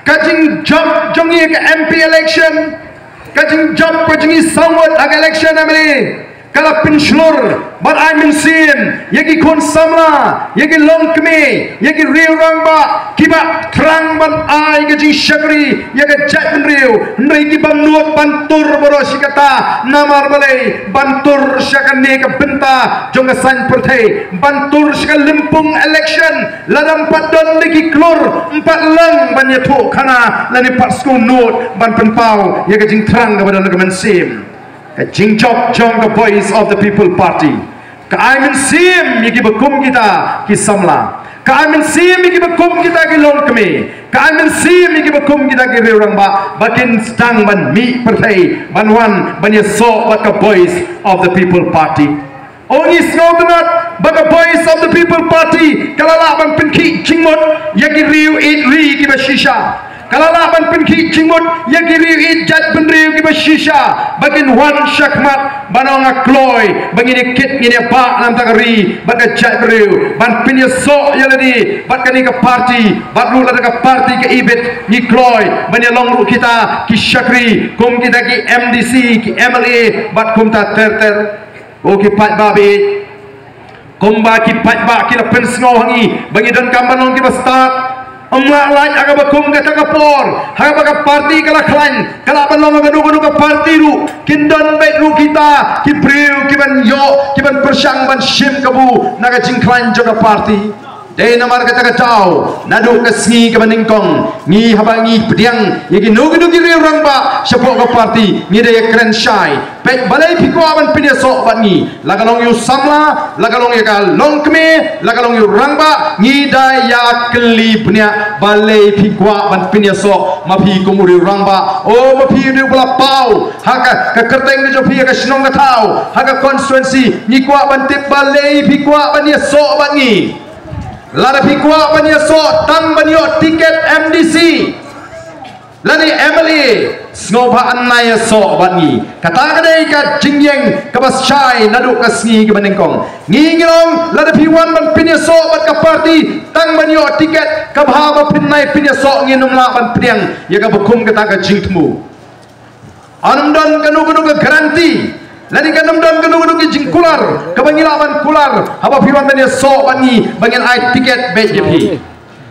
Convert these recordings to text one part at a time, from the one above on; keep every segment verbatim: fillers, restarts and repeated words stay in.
Ka jingjop jong ngi ha ka M P election, ka jingjop ka jong ngi sawot ha ka election M L A, ka la pynshlur ban ai mynsiem ïa ki khun samla, ïa ki longkmie, ïa ki riew rangbah kiba thrang ban ai ka jingshakri ïa ka jaitbynriew, hynrei ki bym nud ban tur baroh shi katta. Namar balei? Ban tur sha kane ka bynta jong ka saiñ pyrthei, ban tur sha ka lympung election. Lada ym pat don da ki klur, ym pat long ban ïathuh khana lane pat sngewnud ban pynpaw ïa ka jingthrang kaba don ha ka mynsiem. Ka jingjop jong ka Voice of the People Party ka ai mynsiem ïa kiba kum kita ki samla, ka ai mynsiem ïa kiba kum kita ki longkmie, ka ai mynsiem ïa kiba kum kita ki riew rangbah ba kin sdang ban mih pyrthei ban wan ban ïasoh bad ka Voice of the People Party. O, ngi sngewtynnat ba ka Voice of the People Party ka la lah ban pynkhih jingmut ïa ki riew ïeit ri kiba shisha. Ka la lah ban pynkhih jingmut ïa ki riew ïeit jaitbynriew kiba shisha ba kin wan shakhmat ban ong, nga kloi ba ngin ïa kit, ngin ïa bah na ka bynta ka ri bad ka jaitbynriew, ban pynïasoh ïa lade bad kane ka party, bad ruh lada ka party ka ibit, ngi kloi ban ïa long ruh kita ki shakri kum kita ki M D C, ki M L A bad kumta ter ter. O ki paidbah ba ïeit, kumba ki paidbah ki la pynsngew ha ngi ba ngi donkam ban long kiba stad, ym lah lait ha kaba kum kata ka por ha kaba ka party ka la khlaiñ, ka lah ban long ha kano kano ka party ruh, kin don beit ruh kita ki briew ki ban ïoh, ki ban pyrshang ban shim kabu na ka jingkhlaiñ jong ka party. Dei namar kata ka daw naduh ka sngi kaba nyngkong, ngi, haba ngi pdiang ïa kino kino ki riew rangbah shapoh ka party, ngi da ïakren shai. Peit balei phi kwah ban pynïasoh bad ngi, la ka long ïa u samla, la ka long ïa ka longkmie, la ka long ïa u rangbah, ngi da ïa kylli bniah balei phi kwah ban pynïasoh. Ma phi kum u riew rangbah, o ma phi u riew ba la paw ha ka, ka kyrteng ka jong phi ha ka shnong ka thaw, ha ka constituency, ngi kwah ban tip balei phi kwah ban ïasoh bad ngi. Lada phi kwah ban ïasoh tang ban ïoh tiket M D C lane M L A, sngewbha nai ïasoh bad ngi. Kata ka dei ka jingïeng kaba shai naduh ka sngi kaba nyngkong. Ngi ngi long, lada phi wan ban pynïasoh bad ka party tang ban ïoh tiket, kaba haba phin nai pynïasoh ngin ym lah ban pdiang ïa kaba kum kata ka jingthmu. Ym don kano kano ka guarantee lane kan ym don kano kano ka jingkular kaba ngi lah ban kular haba phi wan ban ïasoh bad ngi ba ngin ai tiket beit ïa phi.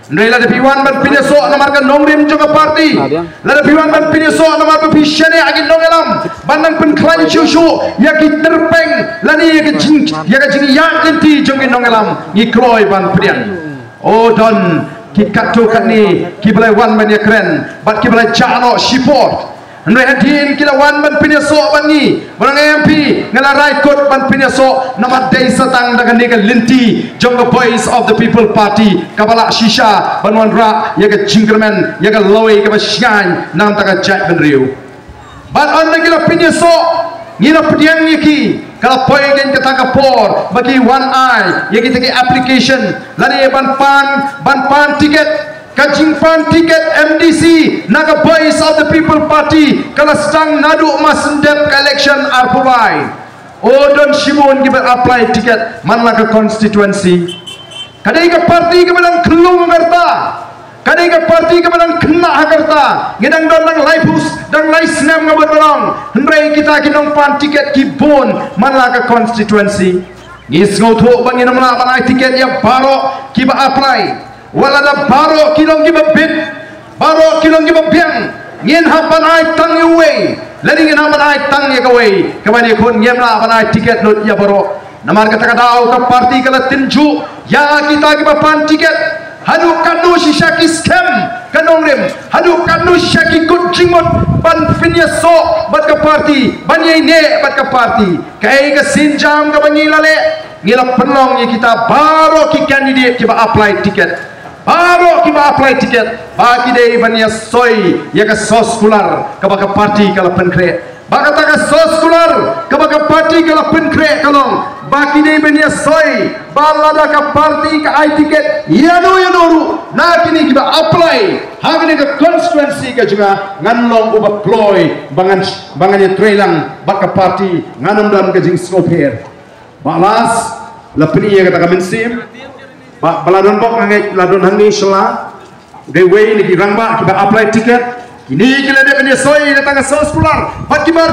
Hynrei lada phi wan ban pynïasoh namar ka nongrim jong ka party, lada phi wan ban pynïasoh namar ba phi shaniah ha ki nongïalam ban nang pynkhlaiñ shuh shuh ïa ki tyrpeng lane ïa ka jing, ïa ka jingïaid lynti jong ki nongïalam, ngi kloi ban pdiang. O, don ki katto katne kiba la wan ban ïakren bad kiba la jah noh shipor. Hynrei hadien ki la wan ban pynïasoh bad ngi, ba la ong, em, phi, nga la rai kut ban pynïasoh namar dei sa tang da kane ka lynti jong ka Voice of the People Party kaba la shisha ban wanrah ïa ka jingkyrmen, ïa ka lawei kaba shngaiñ na ka bynta ka jaitbynriew. Bad ynda ki la pynïasoh, ngi la pdiang ïa ki, ka la poi kein kata ka por ba ki wan ai ïa kita ki application lane ban pan, ban pan tiket. Ka jingpan tiket M D C na ka Voice of the People Party ka la sdang naduh mar shen dep ka election arphew lai. O, don shibun kiba apply tiket man la ka constituency. Ka dei ka party kaba dang khlung ha ka rta, ka dei ka party kaba dang khynnah ha ka rta. Ngi dang don dang laiphew, dang lai snem nga bud ba long, hynrei kita ki nongpan tiket ki bun man la ka constituency. Ngi sngewthuh ba ngin ym lah ban ai tiket ïa baroh kiba apply. Wat la da baroh ki long kiba bit, baroh ki long kiba biang, ngin hap ban ai tang ïa uwei, lane ngin hap ban ai tang ïa kawei, kaba ne khun ngim lah ban ai tiket lut ïa baroh. Namar kata ka daw ka party ka la tynjuh ïa kita kiba pan tiket. Haduh katno shisha ki skhem ka nongrim, haduh katno shisha ki kut jingmut ban pynïasoh bad ka party, ban ïaineh bad ka party. Kaei ka sienjam kaba ngi la leh? Ngi la pynlong ïa kita baroh ki candidate kiba apply tiket, baroh kiba apply tiket, ba ki dei ban ïasoi ïa ka soskular kaba ka party ka la pynkhreh. Ba kata ka soskular kaba ka party ka la pynkhreh ka long ba ki dei ban ïasoi ba lada ka party ka ai tiket ïano ïano ruh na kine kiba apply ha kane ka constituency ka jong nga, ngan long uba kloi ba ngan, ba ngan ïatreilang bad ka party, ngan ym don ka jingsngewpher. Bah Las, la pyni ïa kata ka mynsiem. Bah, ba la don bok hangne, la don hangne sha la. Dei wei na ki rangbah kiba apply ticket. Kine ki la dep ban ïa soi ïa kata ka soskular. Bad kiba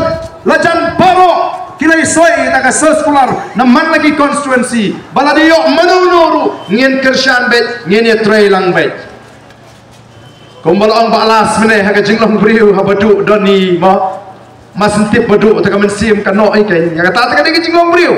la jan baroh ki la ïa soi ïa kata ka soskular na man la ki constituency. Ba lada ïoh mano mano ruh ngin kyrshan beit, ngin ïa trei lang beit. Kumba la ong Bah Las mynne, ha ka jinglong briew haba duh don i mo. Mas ntip ba duh, te ka mynsiem ka noh i keiñ. Ïa kata te ka dei ka jinglong briew.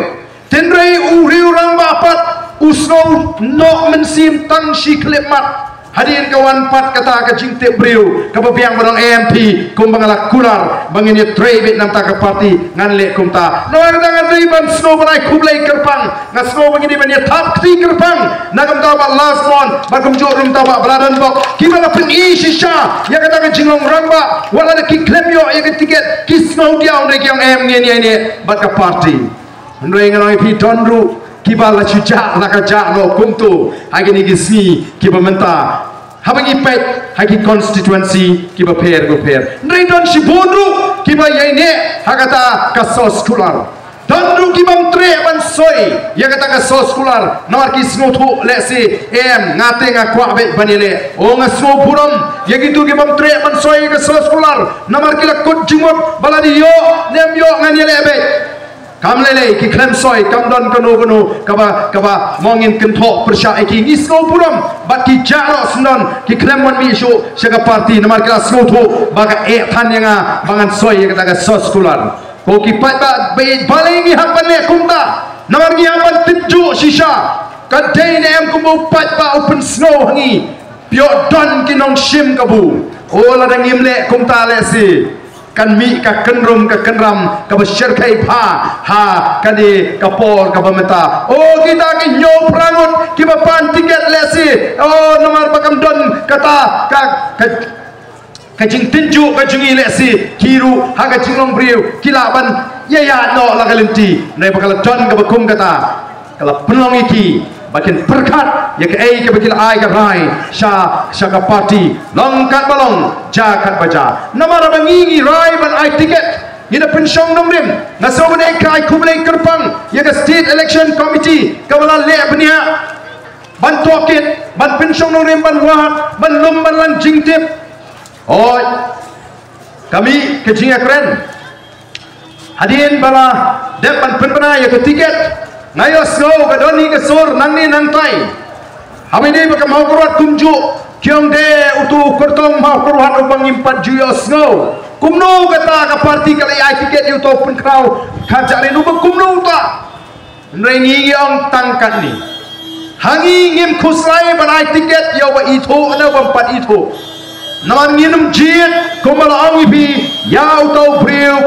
Hynrei u riew rangbah pat u sngew noh mynsiem tang shi khyllipmat. Hadien ka wan pat kata ka jingtip briew kaba biang ba dang M P, kumba nga la kular ba ngin ïa trei beit na kata ka party, ngan leh kumta. Namar kata nga dei ban sngew ban ai khublei kyrpang, nga sngew ba ngi dei ban ïa thap kti kyrpang na ka bynta Bah Lasmon, bad kumjuh ruh na ka bynta Bah Bradenbok, kiba la pyni shisha ïa kata ka jinglong rangbah. Wat la da ki khlem ïoh ïa ka ticket, ki sngew diaw, hynrei ki ong em, ngin ïaineh bad ka party. Hynrei ngan ong ïa phi, don ruh kiba la shu jah la ka jah noh kumto ha kine ki sngi kiba mynta. Haba ngi peit ha ki constituency kiba pher ba pher, hynrei don shibun ruh kiba ïaineh ha kata ka soskular. Don ruh ki bym treh ban soi ïa kata ka soskular namar ki sngewthuh lehse, em, nga te nga kwah beit ban ïaleh. O, nga sngew burom ïa kito ki bym treh ban soi ïa ka soskular namar ki la kut jingmut ba lada ïoh ne em ïoh ngan ïaleh beit. Kam lei lei, ki khlem soi, kam don kano kano kaba, kaba mo ngin kynthoh pyrshah ïa ki. Ngi sngew burom bad ki jah noh syndon, ki khlem wan mih shuh sha ka party namar ki la sngewthuh ba ka eh than ïa nga ba ngan soi ïa kata ka soskular. Ko ki paidbah, balei ngi hap ban leh kumta? Namar ngi hap ban tynjuh shisha. Ka dei ne em kumba u paidbah u pynsngew ha ngi? Phi ïoh don ki nongshim kabu. O, lada ngim leh kumta lehse kan mih ka kynrum ka kynram kaba shyrkhei bha ha kane ka por kaba mynta. O, kita ki hynñiew phra ngut kiba pan ticket lehse, o, namar ba kam don kata ka, ka, ka jingtynjuh ka jong ngi lehse, ki ruh ha ka jinglong briew ki lah ban ïaid noh la ka lynti. Hynrei ba ka la don kaba kum kata, ka la pynlong ïa ki ba kin pyrkhat ïa kaei kaba ki la ai ka rai sha, sha ka party, long kat ba long, jia kat ba jia. Namar ba ngi ngi rai ban ai ticket, ngi da pynshong nongrim. Nga sngew ban ai ka ai khublei kyrpang ïa ka State Election Committee kaba la leh bniah ban tohkit, ban pynshong nongrim, ban wad, ban lum, ban lang jingtip. Hooid, ka mih ka jingïakren. Hadien ba la dep ban pynbna ïa ka ticket, nga ïohsngew ka don hi ka sur nangne nangtai. Haba ïadei bad ka Mawkyrwat kumjuh, ki ong de uto u kyrtong Mawkyrwat uba ngim pat ju ïohsngew. Kumno kata ka party ka la ai ticket ïa uto u pynkhraw khatsan uba kumno uta? Hynrei ngi ngi ong tang katne. Ha ngi ngim khuslai ban ai ticket ïa uba ithuh ne uba ym pat ithuh. Namar ngin ym jied kumba la ong ïa phi ïa uto u briew.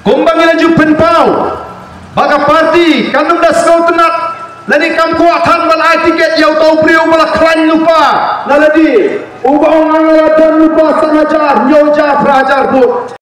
Kumba ngi la ju pynpaw ba ka party kan ym da sngewtynnat lane kam kwah than ban ai ticket ïa uto u briew ba la khlaiñ lypa la lade, uba ong nga la don lypa san hajar, hynñiew hajar, phra hajar vote.